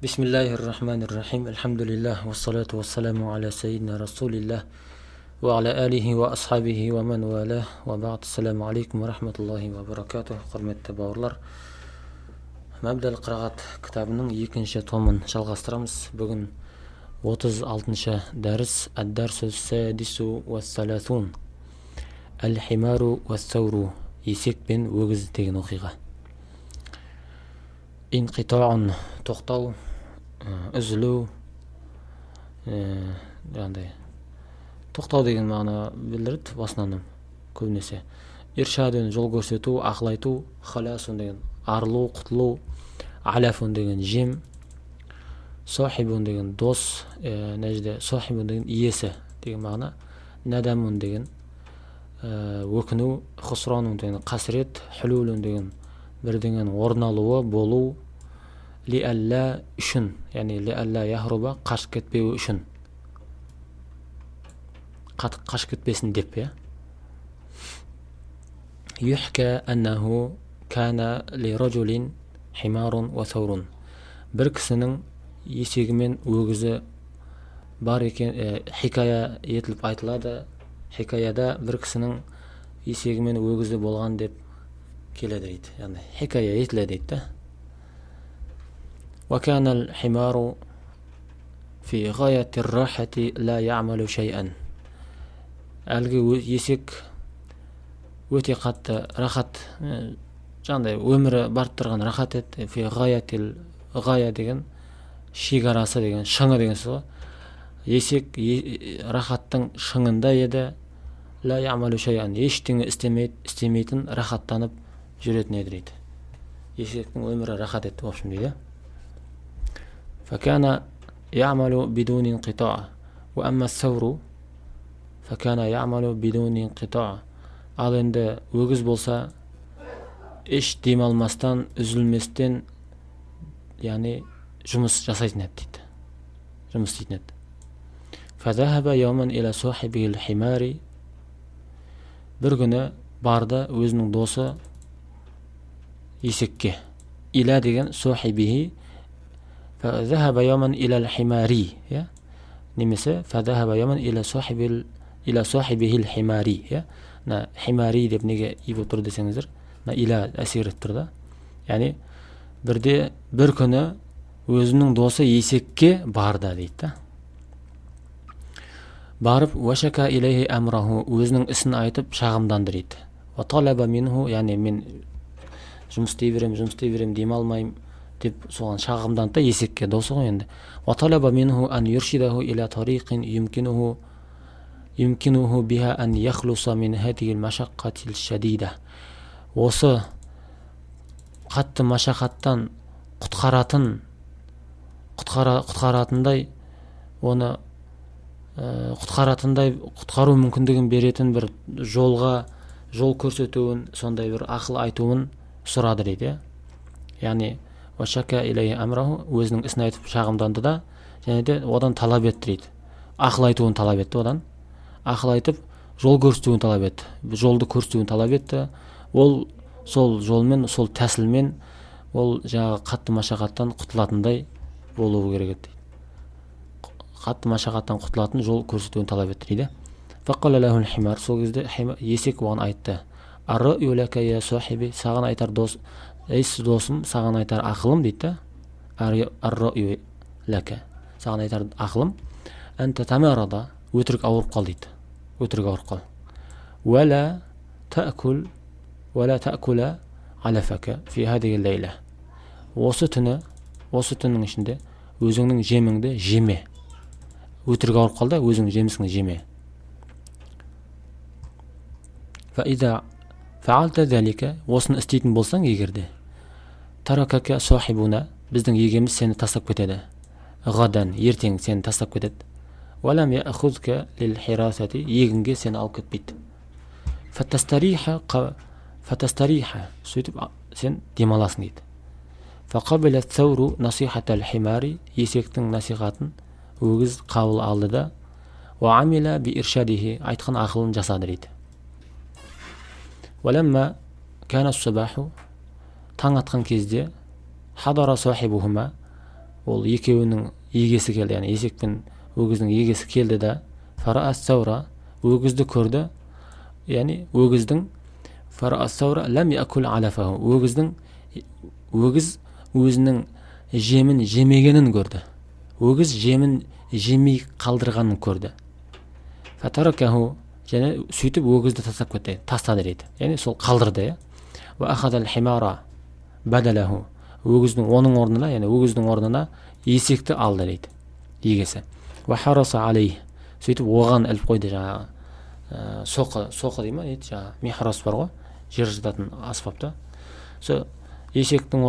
Бисмиллахир-рахманир-рахим. Альхамдулиллах, вассалату вассаламу аля сайидина расулиллах, ва аля алихи ва асхабихи ва ман валах, ва ба'д. Ассаламу алейкум ва рахматуллахи ва баракатух. Құрметті бауырлар, Мәбдәл қырағат кітабының екінші томын жалғастырамыз. Бүгін 36-шы дәріс. Әд-дәрсу садису уассаласун. Әл-химару уассауру. Есек пен өгіз деген оқиға. Инқитаун, тоқтау, үзілу, жаңағыдай тоқтау деген мағына білдіреді в основном көбінесе. Иршадун, жол көрсету, ақыл айту. Халасун деген арылу, құтылу. Аляфун деген жем. Сохибун деген дос, мына жерде сохибун деген иесі деген мағына. Надамун деген өкіну. Хусранун деген қасірет. Хулулун деген бірдеңенің орын алуы, болу. Ли-әллә үшін, яғни ли-әллә яхруба, қашып кетпеуі үшін, қашып кетпесін деп. Иә, юхка аннаху кана ли ражулин химарун ва саурун. Бір кісінің есегі мен өгізі бар екен. Хикая етіліп айтылады. Хикаяда бір кісінің есегі мен өгізі болған деп келеді дейді, яғни хикая етіледі дейді да. وكان الحمار في غاية الراحة لا يعمل شيئا. Әлгі есек өте қатты рахат, жаңағыдай өмірі барып тұрған рахат еді. Фи ғаятил, ғая деген шекарасы деген, шыңы деген сөз ғой. Есек рахаттың шыңында еді. Ла ямалу шайан, ештеңе істемейтін, рахаттанып жүретін еді дейді. Есектің өмірі рахат еді, в общем, дейді. فكان يعمل بدون انقطاع وأما الثور فكان يعمل بدون انقطاع. Ал енді өгіз болса, еш демалмастан, үзілместен, яғни жұмыс жасайтын еді дейді, жұмыс істейтін еді. فذهب يوما إلى صاحبه الحمار. Бір күні барды өзінің досы есекке. Иля деген сохибихи. فذهب يوما إلى الحمار, иә, немесе فذهب يوما إلى صاحبه الحمار. Иә, мына химари деп неге и болып тұр десеңіздер, мына иля әсер етіп тұр да. Яғни бірде бір күні өзінің досы есекке барды дейді да. Барып, уашака илейхи амраху, өзінің ісін айтып шағымданды дейді. Уа талаба минху, яғни мен жұмыс істей беремін, жұмыс істей беремін, демалмаймын деп соған шағымданды да есекке, досы ғой енді. Уа талаба минху ан юршидаху иля тариқин юмкинуху биха ан яхлуса мин хатихи машаққати шадида. Осы қатты машақаттан құтқаратындай, оны құтқаратындай, құтқару мүмкіндігін беретін бір жолға жол көрсетуін, сондай бір ақыл айтуын сұрады дейді. Иә, яғни уашака илейхи амраху, өзінің ісін айтып шағымданды да, және де одан талап етті дейді, ақыл айтуын талап етті. Одан ақыл айтып жол көрсетуін талап етті, жолды көрсетуін талап етті. Ол сол жолмен, сол тәсілмен ол жаңағы қатты машақаттан құтылатындай болуы керек еді дейді. Қатты машақаттан құтылатын жол көрсетуін талап етті дейді. Фақала лаху химар, сол кезде есек оған айтты: ар-раю лака я сахиби, саған айтар дос, ей досым, саған айтар ақылым дейді да. Ар-раю лака, саған айтар ақылым, әнта тамарада, өтірік ауырып қал дейді, өтірік ауырып қал. Уәлә таакул, уәлә таакула алафака фи хадихи лейла, осы түні, осы түннің ішінде өзіңнің жеміңді жеме, өтірік ауырып қал да, өзіңнің жемісіңді жеме. Фаиза фаалта залика, осыны істейтін болсаң егер де, таракака сахибуна, біздің егеміз сені тастап кетеді. Ғадан, ертең сені тастап кетеді. Уалам яхузка лил хирасати, егінге сені алып кетпейді. Фатастариха, фатастариха, сөйтіп сен демаласың дейді. Фақабила сауру насихатал химари, есектің насихатын өгіз қабыл алды да, уа амила би иршадихи, айтқан ақылын жасады дейді. Уаламма кана субаху, таң атқан кезде, хадара сахибухума, Ол екеуінің егесі келді, яғни есек пен өгіздің егесі келді да, фара саура, өгізді көрді, яғни өгіздің фара саура лам якул алафаху, өгіздің, өгіз өзінің жемін жемегенін көрді, өгіз жемін жемей қалдырғанын көрді. Фатаракаху, және сөйтіп өгізді тастап кетті, тастады дейді, яғни сол қалдырды. Уа ахадал химара бадалаху, өгіздің оның орнына, яғни өгіздің орнына есекті алды дейді егесі. Уа хараса алейх, сөйтіп оған іліп қойды жаңағы соқы, соқы дей ма не еді, жаңағы михрас бар ғой, жер жыртатын аспап та. Сол есектің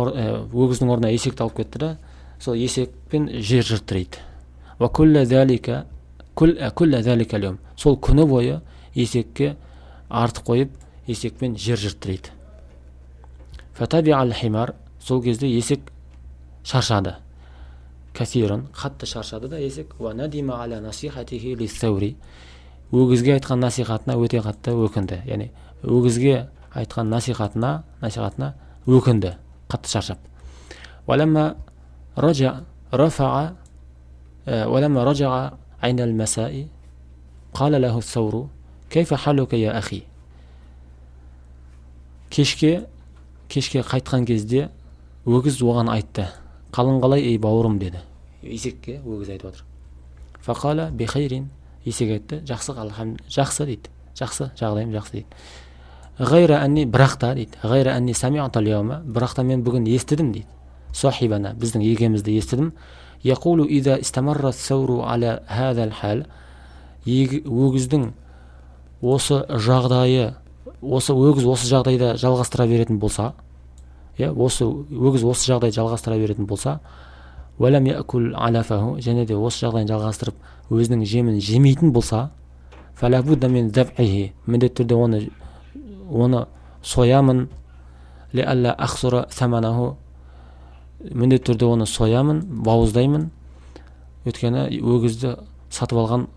өгіздің орнына есекті алып кетті да, сол есекпен жер жыртты дейді. Уа кулла залика, кулла залика аль-яум, сол күні бойы есекке артып қойып, есекпен жер жыртты дейді. Фатабиа аль-химар, сол кезде есек шаршады, кәсиран, қатты шаршады да есек. Уа надима аля насихатихи лиссаури, өгізге айтқан насихатына өте қатты өкінді, яғни өгізге айтқан насихатына өкінді, қатты шаршап. Уаламма ража рафаа, уаламма ражаа айна ал-масаи қала лаху ссауру кайфа халука я ахи. Кешке қайтқан кезде өгіз оған айтты: қалың қалай, ей бауырым, деді. Есекке өгіз айтып отыр. Фақала бихайрин, есек айтты: жақсы, жақсы дейді, жақсы, жағдайым жақсы дейді. Ғайра әнни, бірақ та дейді, ғайра әнни сами'ту аль-яума, бірақ та мен бүгін естідім дейді, сахибана, біздің егемізді естідім. Яқулу иза истамарра ссауру аля хазал хал, өгіздің осы жағдайы, осы өгіз осы жағдайда жалғастыра беретін болса, иә, осы өгіз осы жағдайды жалғастыра беретін болса, уәләм якул алафаху, және де осы жағдайын жалғастырып өзінің жемін жемейтін болса, фәлә будда мин забхихи, міндетті түрде оны соямын, лиалла ахсура саманаху, міндетті түрде оны соямын, бауыздаймын, өйткені өгізді сатып алған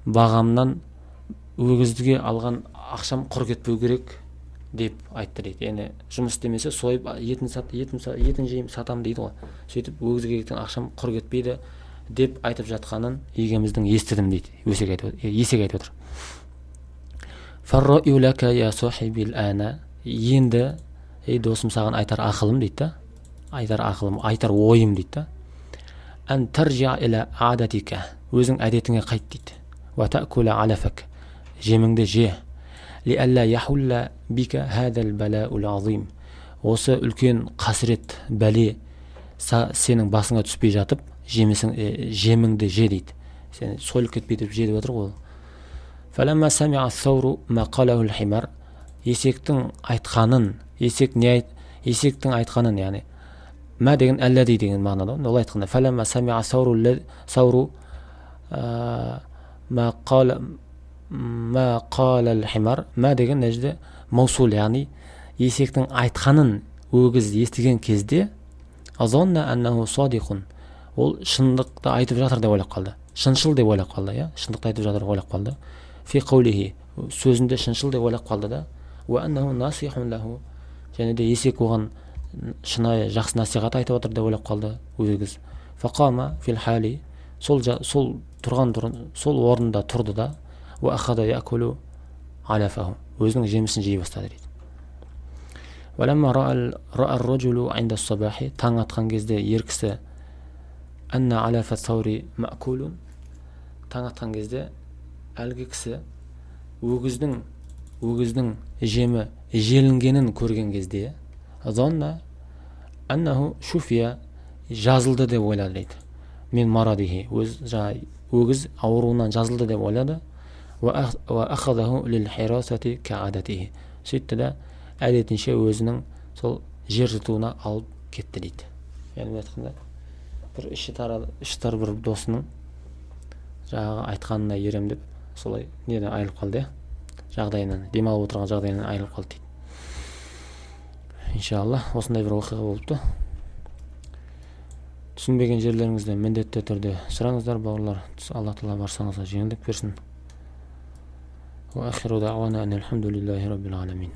бағамнан өгізге алған ақшам құр кетпеу керек деп айтты дейді. Яғни жұмыс істемесе, сойып етін сат, етін жеймін, сатамын дейді ғой. Сөйтіп өгізге кеткен ақшам құр кетпейді деп айтып жатқанын егеміздің естідім дейді. Өсек айтып, есек айтып отыр. Фарраю лака я сахиби ана, енді ей досым, саған айтар ақылым дейді да, айтар ақылым, айтар ойым дейді да, ән таржиа иля адатика, өзің әдетіңе қайт дейді. Уа таакула алафак, жеміңді же. Лиалла яхулла бика хадал балаул азим, осы үлкен қасірет, бәле сенің басыңа түспей жатып жемісің, жеміңді же дейді. Сен сойылып кетпей деп же деп отыр ғой ол. Фаламма самиа ссауру ма қалаху химар, есектің айтқанын, есек не айт, есектің айтқанын, яғни мә деген әлләди деген мағынада ғой. Ол айтқанда фаламма самиа сауру ма қала, ма қала химар, мә деген мына жерде маусул, яғни есектің айтқанын өгіз естіген кезде, азонна аннаху садиқун, ол шындықты айтып жатыр деп ойлап қалды, шыншыл деп ойлап қалды, иә, шындықты айтып жатыр деп ойлап қалды. Фи қаулихи, сөзінде шыншыл деп ойлап қалды да. Уа аннаху насихун лаху, және де есек оған шынайы жақсы насихат айтып отыр деп ойлап қалды өгіз. Фақама фил хали, сол тұрған, сол орнында тұрды да, уа ахада якулу алафаху, өзінің жемісін жей бастады дейді. Уаламма ра'a ар-раджулу инда ас-сабахи, таң атқан кезде ер кісі, анна алафа саури маъкулун, таң атқан кезде әлгі кісі өгіздің жемі желінгенін көрген кезде, занна аннаху шуфия, жазылды деп ойлады дейді. Мин марадихи, өз жаңа өгіз ауруынан жазылды деп ойлады. Уа ахадаху лил хирасати каадатихи, сөйтті да әдетінше өзінің сол жер жыртуына алып кетті дейді. Яғни былай айтқанда, бір іші тар бір досының жаңағы айтқанына ерем деп солай неден айырылып қалды, иә, жағдайынан, демалып отырған жағдайынан айырылып қалды дейді. Иншалла, осындай бір оқиға болыпты. Түсінбеген жерлеріңізді міндетті түрде сұраңыздар, бауырлар. Алла тағала баршаңызға жеңілдік берсін. Уа ахиру дауана ан алхамдулиллахи раббил аламин.